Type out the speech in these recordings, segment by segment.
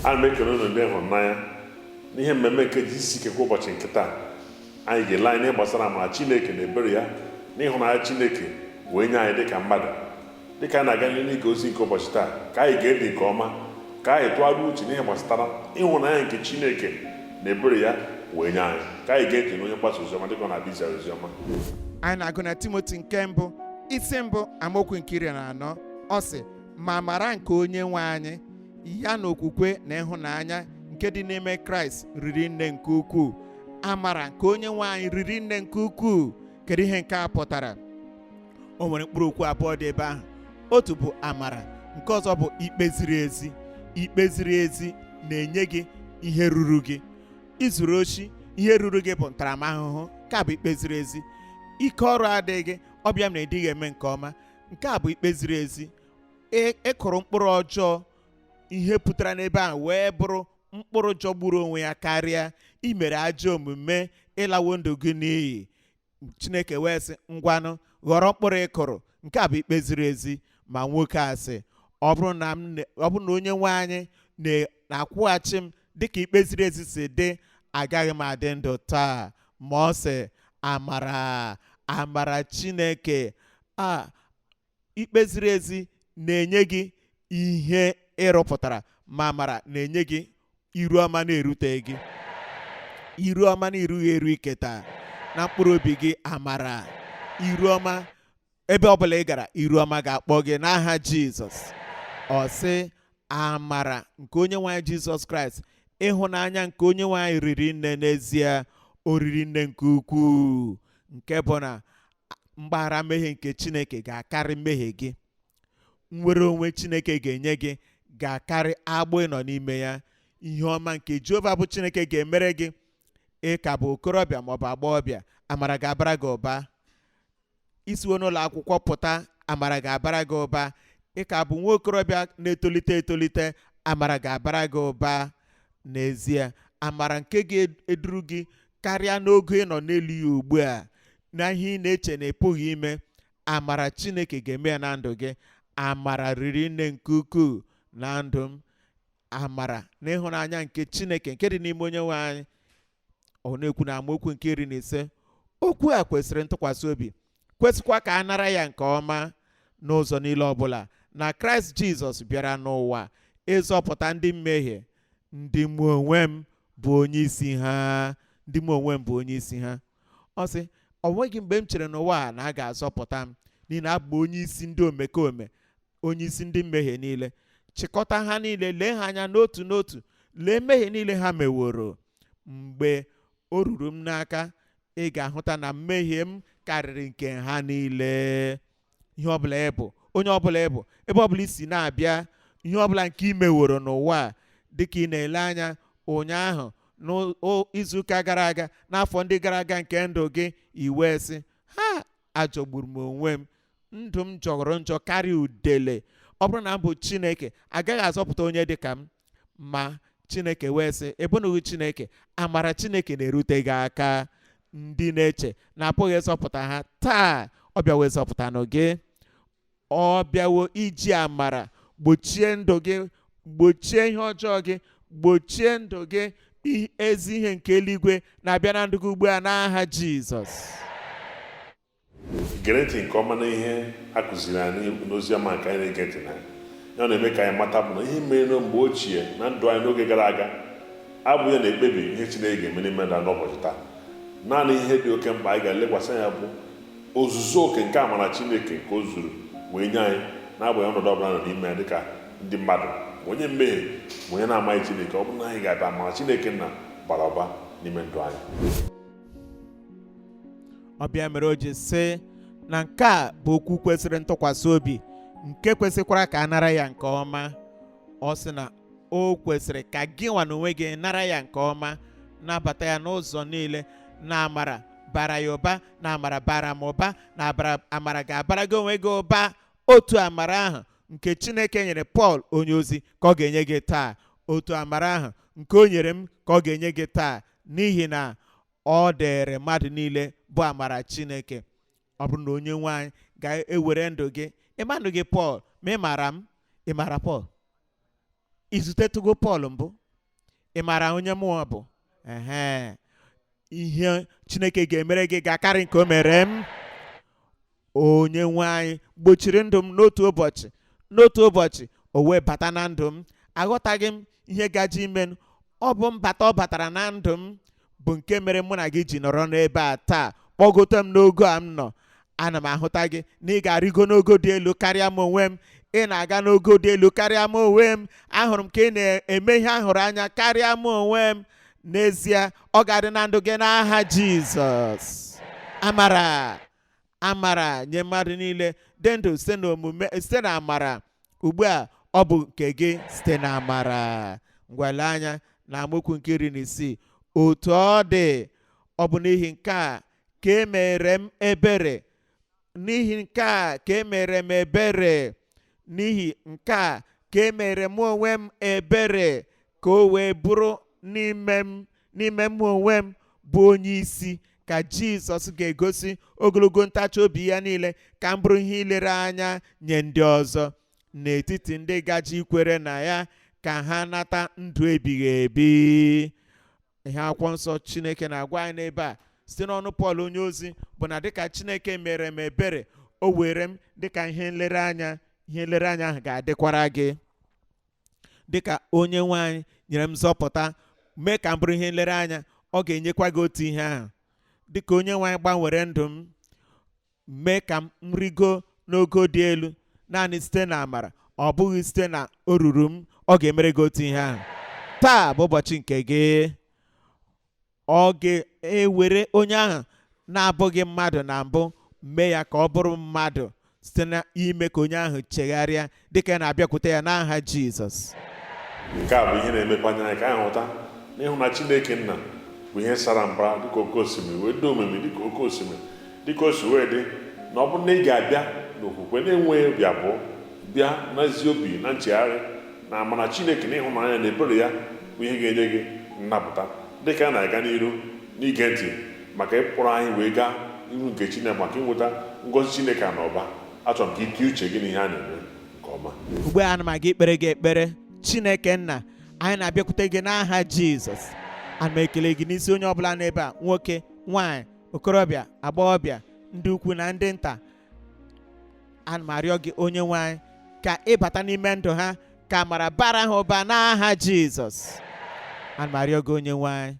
Ana m ekele unu ndị hụrụ n'anya n'ihe mmemme nke Jisike kwa ụbọchị nke taa. Anyị ga-ele anya n'ihe gbasara amara Chineke na ebere ya na ịhụnanya Chineke wee nye anyị dịka mmadụ. Dịka anyị na-aga n'ihu n'ige ozi nke ụbọchị taa, ka anyị gee ntị nke ọma, ka anyị tụgharịa uche n'ihe gbasara ịhụnanya nke Chineke na ebere ya wee nye anyị. Ka anyị gee ntị n'onye mgbasa oziọma dịka ọ na-abịa izi oziọma. Anyị na-agụ na Timoti nke mbụ, isi mbụ, amaokwu nke 14. Ọ sị, ma amara nke onye nwe anyị ya na okwukwe na ịhụnanya nke dị n'ime Kraịst riri nne nke ukwuu. Amara nke onye nwe anyị riri nne nke ukwuu. Kedu ihe nke a pụtara? O nwere mkpụrụ okwu abụọ dị ebe ahụ. Otu bụ amara, nke ọzọ bụ ikpe ziri ezi. Ikpe ziri ezi na-enye gị ihe ruru gị. Izuru oshi, ihe ruru gị bụ ntaramahụhụ. Nke a bụ ikpe ziri ezi. Ike ọrụ adịghị, ọbịa m na ịdịghị eme nke ọma. Nke a bụ ikpe ziri ezi. Ịkụrụ mkpụrụ ọjọọ, ihe pụtara n'ebe ahụ wee bụrụ mkpụrụ jọgburu onwe ya karịa. Imere ajọ omume, ịlawo ndụ gị n'iyi. Chineke wee sị, ngwanụ, ghọrọ mkpụrụ ị kụrụ. Nke a bụ ikpe ziri ezi. Ma nwoke a sị, ọ bụrụ na onye nwe anyị na-akwụghachi m dịka ikpe ziri ezi si dị, agaghị m adị ndụ taa. Ma ọ sị, amara, amara Chineke. A ikpe ziri ezi na-enye gị ihe ịrụpụtara, ma amara na-enye gị iru ọma na-erute gị, iru ọma na-erughị eru iketa na mkpụrụ obi gị. Amara, iru ọma, ebe ọbụla ị gara, iru ọma ga-akpọ gị n'aha Jizọs. Ọ sị, amara nke onye nwe anyị Jizọs Kraịst, ịhụnanya nke onye nwe anyị riri nne n'ezie, o riri nne nke ukwuu, nke bụ na mgbaghara mmehie nke Chineke ga-akarị mmehie gị. Nnwere onwe Chineke ga-enye gị ga-akarị agbụ ịnọ n'ime ya. Ihe ọma nke Jehova bụ Chineke ga-emere gị, ị ka bụ okorobịa maọbụ agbọghọbịa, amara ga-abara gị ụba. Isiwo n'ụlọ akwụkwọ pụta, amara ga-abara gị ụba. Ị ka bụ nwa okorobịa na-etolite etolite, amara ga-abara gị ụba. N'ezie, amara nke ga-eduru gị karịa n'ogo ị nọ n'elu ya ugbu a, na ihe ị na-eche na ị pụghị ime, amara Chineke ga-eme ya na ndụ gị. Amara riri nne nke ukwuu na ndụ m. Amara na ịhụnanya nke Chineke nke dị n'ime onye nwe anyị. Ọ na-ekwu na amaokwu nke 15, okwu a kwesịrị ntụkwasị obi, kwesịkwa ka a nara ya nke ọma n'ụzọ niile ọbụla, na Kraịst Jizọs bịara n'ụwa ịzọpụta ndị mmehie, ndị mụ onwe m bụ onye isi ha, ndị mụ onwe m bụ onye isi ha. Ọ sị, ọ nweghị mgbe m chere n'ụwa a na a ga-azọpụta m, n'ihi na abụ m onye isi ndị omekome, onye isi ndị mmehie niile. Chịkọta ha niile, lee ha anya n'otu n'otu, lee mmehie niile ha meworo. Mgbe o ruru m n'aka, ị ga-ahụta na mmehie m karịrị nke ha niile. Ihe ọbụla ị bụ, onye ọbụla ị bụ, ebe ọbụla i si na-abịa, ihe ọbụla nke ị meworo n'ụwa a, dịka ị na-ele anya ụnyaahụ, n'izuụka gara aga, n'afọ ndị gara aga nke ndụ gị, i wee sị, ha ajọgburu m onwe m, ndụ m jọrọ njọ karịa udele. Ọ bụrụ na m bụ Chineke, agaghị azọpụta onye dị ka m. Ma Chineke wee sị, ebụnụghị Chineke, amara Chineke na-erute gị aka. Ndị na-eche na apụghị ịzọpụta ha taa, ọ bịawo ịzọpụtanụ gị. Ọ bịawo iji amara gbochie ndụ gị, gbochie ihe ọjọọ gị, gbochie ndụ gị. Ezi ihe nke eluigwe na-abịa na ndụ gị ugbu a n'aha Jizọs. Gere ntị nke ọma n'ihe a kụziri anyị n'oziọma nke anyị na-ege ntị na ya. Ọ na-eme ka anyị mata bụ na ihe mere na mgbe ochie na ndụ anyị n'oge gara aga abụghị ya na-ekpebi ihe Chineke ga-eme n'ime ndụ anyị n'ụbọchị taa. Naanị ihe dị oke mkpa anyị ga-elekwasị anya bụ ozuzu oke nke amara Chineke nke o zuru wee nye anyị, n'agbanyeghị ọnọdụ ọbụla nọ n'ime ya dịka ndị mmadụ, ma onye mmehie ma onye na-amaghị Chineke. Ọ bụrụ na anyị ga-abịa, amara Chineke na bara ụba n'ime ndụ anyị. Ọbịa mere o ji sị na nke a bụ okwu kwesịrị ntụkwasị obi, nke kwesịkwara ka a nara ya nke ọma. Ọ sị na o kwesịrị ka gị nwa na onwe gị nara ya nke ọma, nabata ya n'ụzọ niile, na amara bara ya ụba, na amara bara m ụba, na amara ga-abara gị onwe gị ụba. Otu amara ahụ nke Chineke nyere Pọl onye ozi ka ọ ga-enye gị taa. Otu amara ahụ nke o nyere m ka ọ ga-enye gị taa, n'ihi na ọ dịrị mmadụ niile bụ amara Chineke. Ọ bụrụ na onye nwe anyị ga-ewere ndụ gị, ịmanụ gị Pọl, ma ị maara m, ị maara Pọl, Izutetụgo Pọl mbụ? Ị maara onye mụọ bụ? Ehe, ihe Chineke ga-emere gị ga-akarị nke o mere m. Onye nwe anyị gbochiri ndụ m n'otu ụbọchị, n'otu ụbọchị o wee bata na ndụ m. Aghọtaghị m ihe gaje imenụ. Ọ bụ mbata ọ batara na ndụ m bụ nke mere mụ na gị ji nọrọ n'ebe a taa, kpọgote m n'ogo a m nọ. Ana m ahụta gị na ị ga-arịgo n'ogo dị elu karịa m onwe m. Ị na-aga n'ogo dị elu karịa m onwe m. Ahụrụ m ka ị na-eme ihe ahụrụ anya karịa m onwe m. N'ezie, ọ ga-adị na ndụ gị n'aha Jizọs. Amara, amara nye mmadụ niile dị ndụ site n'omume, site na amara. Ugbu a ọ bụ nke gị site na amara. Ngwa lee anya na amaokwu nke 16. Otu ọ dị, ọ bụ n'ihi nke a ka e mere m ebere, n'ihi nke a ka e mere m ebere, n'ihi nke a ka e mere m onwe m ebere, ka o wee bụrụ n'ime m, n'ime m onwe m bụ onye isi, ka Jizọs ga-egosi ogologo ntachi obi ya niile, ka m bụrụ ihe ilere anya nye ndị ọzọ n'etiti ndị gaji ikwere na ya, ka ha nata ndụ ebighị ebi. Ihe akwụkwọ nsọ Chineke na-agwa anyị n'ebe a site n'ọnụ Pọl onye ozi bụ na dịka Chineke mere m ebere, o were m dịka ihe nlereanya. Ihe nlereanya ahụ ga-adịkwara gị. Dịka onye nwe anyị nyere m nzọpụta, mee ka m bụrụ ihe nlereanya, ọ ga-enyekwa gị otu ihe ahụ. Dịka onye nwe anyị gbanwere ndụ m, mee ka m rigo n'ogo dị elu naanị site na amara, ọ bụghị site na oruru m, ọ ga-emere gị otu ihe ahụ. Taa bụ ụbọchị nke gị. Ọ ga-ewere onye ahụ na-abụghị mmadụ na mbụ mee ya ka ọ bụrụ mmadụ site na ime ka onye ahụ chegharịa dịka na-abịakwute ya n'aha Jizọs. Nke a bụ ihe na-emepe anya anyị ka anyị ghọta n'ịhụ na Chineke nna bụ ihe sara mbara dịka oke osimiri, wee dị omimi dịka oke osimiri, dịka o si wee dị na ọ bụrụ na ị ga-abịa n'okwukwe na-enweghị obi abụọ, bịa n'ezi obi na nchegharị na amara Chineke na ịhụnanya na ebere ya bụ ihe ga-enye gị nnapụta. Dịka a na-aga n'iru n'ige ntị maka ịkpọrọ anyị wee gaa ihu nke Chineke maka ịnweta ngọzi Chineke na ọba, achọrọ m ka itinye uche gị n'ihe a na-eme nke ọma. Ugbu a ana m aga ikpere gị ekpere. Chineke nna, anyị na-abịakwute gị n'aha Jizọs. Ana m ekele gị n'isi onye ọbụla n'ebe a, nwoke, nwaanyị, okorobịa, agbọghọbịa, ndị ukwu na ndị nta. Ana m arịọ gị onye nwe anyị ka ịbata n'ime ndụ ha, ka amara bara ha ụba n'aha Jizọs. Ana m arịọ gị onye nwe anyị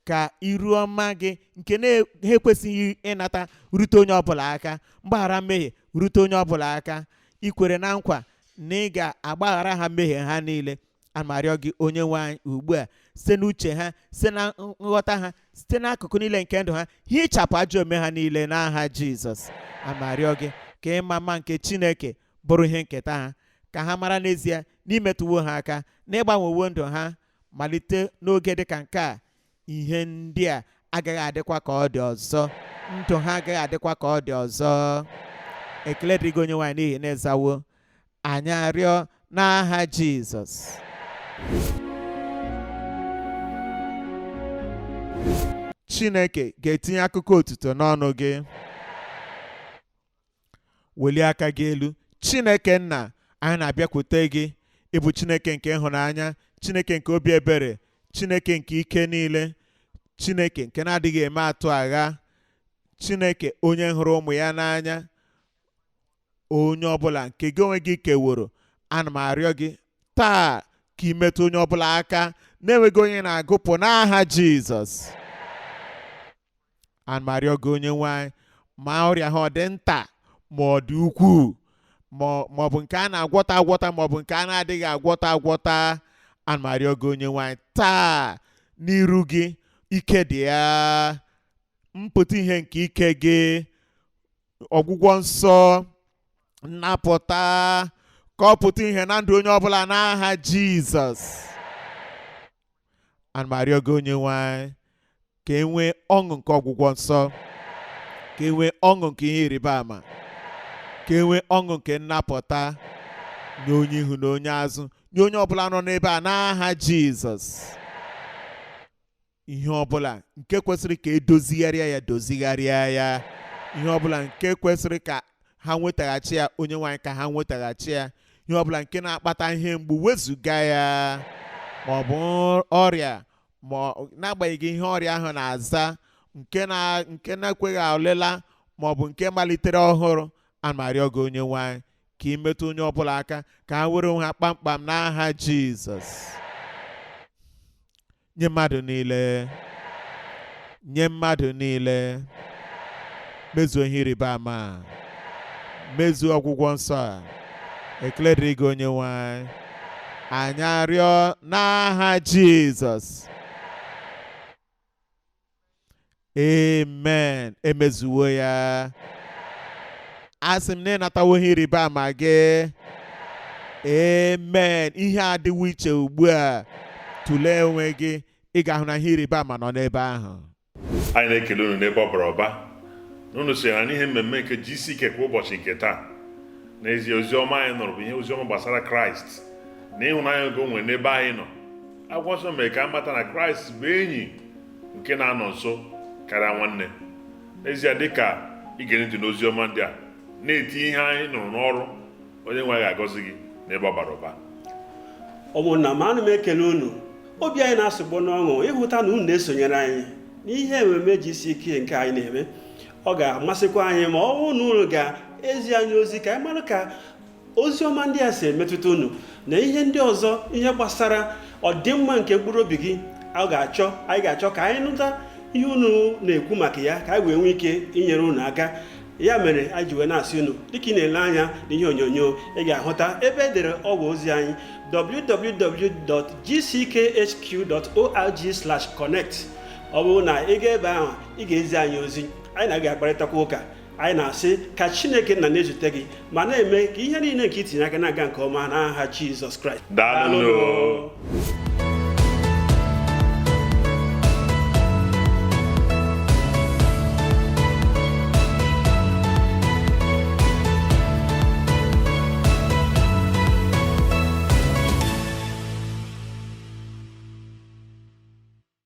ka iru ọma gị nke na-ha ekwesịghị ịnata rute onye ọbụla aka, mgbaghara mmehie rute onye ọbụla aka. Ikwere na nkwa na ị ga-agbaghara ha mmehie ha niile. Ana m arịọ gị onye nwe anyị ugbu a, site n'uche ha, site na nghọta ha, site n'akụkụ niile nke ndụ ha, hichapụ ajọ omume ha niile n'aha Jizọs. Ana m arịọ gị ka ịma mma nke Chineke bụrụ ihe nketa ha, ka ha mara n'ezie na imetụwo ha aka, na ịgbanwewo ndụ ha malite n'oge dịka nke a. Ihe ndị a agaghị adịkwa ka ọ dị ọzọ, ndụ ha agaghị adịkwa ka ọ dị ọzọ. Ekele dịrị gị onye nwe anyị n'ihi na ịzawo anyị arịọ n'aha Jizọs. Chineke ga-etinye akụkọ otuto n'ọnụ gị. Welie aka gị elu. Chineke nna, anyị na-abịakwute gị. Ịbụ Chineke nke ịhụnanya, Chineke nke obi ebere, Chineke nke ike niile, Chineke nke na-adịghị eme atụ agha, Chineke onye hụrụ ụmụ ya n'anya, onye ọbụla nke gị onwe gị keworo. Ana m arịọ gị taa ka ị metụ onye ọbụla aka na-enweghị onye na-agụpụ n'aha Jizọs. Ana m arịọ gị onye nwe anyị, ma ọrịa ha ọ dị nta ma ọ dị ukwuu, ma ọ bụ nke a na-agwọta agwọta ma ọ bụ nke a na-adịghị agwọta agwọta, ana m arịọ gị onye nwe anyị taa n'iru gị ike dị ya, mpụta ihe nke ike gị, ọgwụgwọ nsọ, nnapụta, ka ọ pụta ihe na ndụ onye ọbụla n'aha Jizọs. Ana m arịọ gị onye nwe anyị ka e nwee ọṅụ nke ọgwụgwọ nsọ, ka e nwee ọṅụ nke ihe ịrịba ama, ka e nwee ọṅụ nke nnapụta nye onye ihu na onye azụ, nye onye ọbụla nọ n'ebe a n'aha Jizọs. Ihe ọbụla nke kwesịrị ka edozigharịa ya, dozigharịa ya. Ihe ọbụla nke kwesịrị ka ha nwetaghachi ya, onye nwe anyị, ka ha nwetaghachi ya. Ihe ọbụla nke na-akpata ihe mgbu, wezụga ya, ma ọ bụ ọrịa, ma n'agbanyeghị ihe ọrịa ahụ na-aza, nke na nke na-ekweghị ọlịla, ma ọ bụ nke malitere ọhụrụ. Ana m arịọ gị, Onye nwe anyị, ka ị metụ onye ọbụla aka ka ha were onwe ha kpamkpam n'aha Jizọs. Nye mmadụ niile, nye mmadụ niile, mezuo ihe ịrịba ama a, mezuo ọgwụgwọ nsọ a. Ekele dịrị gị, Onye nwe anyị. Anyị arịọ n'aha Jizọs, amen. Emezuwo ya. Asị m na ịnatawo ihe ịrịba ama gị. Amen. Ihe adịwo iche ugbu a. Tụlee onwe gị, ị ga-ahụ na ihe ịrịba ama nọ n'ebe ahụ. Anyị na-ekele unu n'ebe ọ bara ụba na unu sonyere n'ihe mmemme nke GCK kwa ụbọchị nke taa. N'ezie, oziọma anyị nụrụ bụ ihe oziọma gbasara Kraịst na ịhụnanya nke o nwere n'ebe anyị nọ. Akwụkwọ nsọ mere ka a mata na Kraịst bụ enyi nke na-anọ nso karịa nwanne. N'ezie, dịka ige ntị n'oziọma ndị a na-etinye ihe anyị nụrụ n'ọrụ, Onye nwe anyị ga-agọzi gị n'ebe ọ bara ụba. Ụmụnna m, ana m ekele unu. Obi anyị na-asụgbọ n'ọṅụ ịhụta na unu na-esonyere anyị n'ihe ememe GCK nke anyị na-eme. Ọ ga-amasịkwa anyị ma ọ bụrụ na unu ga-ezi anyị ozi ka anyị mara ka ozi ọma ndị a si emetụta unu na ihe ndị ọzọ, ihe gbasara ọdịmma nke mkpụrụ obi gị. A ga-achọ anyị ga-achọ ka anyị nụta ihe unu na-ekwu maka ya, ka anyị wee nwee ike inyere unu aka. Ya mere anyị ji wee na-asị unu, dịka ị na-ele anya n'ihe onyonyo, ị ga-ahụta ebe e dere ọwa ozi anyị, www.gckhq.org/connect. Ọ bụrụ na ị gaa ebe ahụ, ị ga-ezi anyị ozi, anyị na-aga akparịtakwa ụka. Anyị na-asị ka Chineke nna na-ezute gị ma na-eme ka ihe niile nke itinye aka na-aga nke ọma n'aha Jizọs Kraịst. Daalụ.